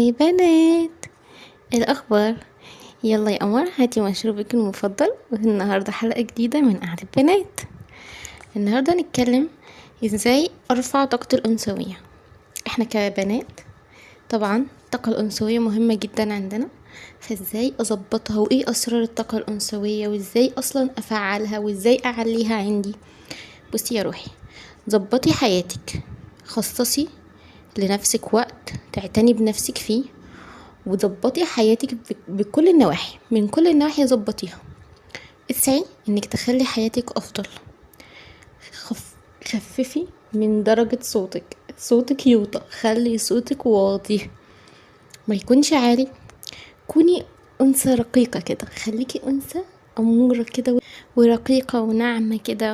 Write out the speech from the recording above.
hi بنات، إيه الأخبار؟ يلا يا قمر، هاتي مشروبك المفضل. والنهاردة حلقة جديدة من قعدة بنات. النهاردة هنتكلم ازاي ارفع طاقة الأنثوية. احنا كبنات طبعا الطاقة الأنثوية مهمة جدا عندنا، فازاي اظبطها وايه اسرار الطاقة الأنثوية وازاي اصلا افعلها وازاي اعليها عندي. بصي يا روحي، ظبطي حياتك، خصصي لنفسك وقت تعتني بنفسك فيه، وظبطي حياتك بكل النواحي، من كل النواحي ظبطيها. اسعي انك تخلي حياتك افضل. خففي من درجة صوتك، صوتك يوطى، خلي صوتك واطي، ما يكونش عالي. كوني أنثى رقيقة كده، خليكي أنثى أمورة كده ورقيقة وناعمة كده.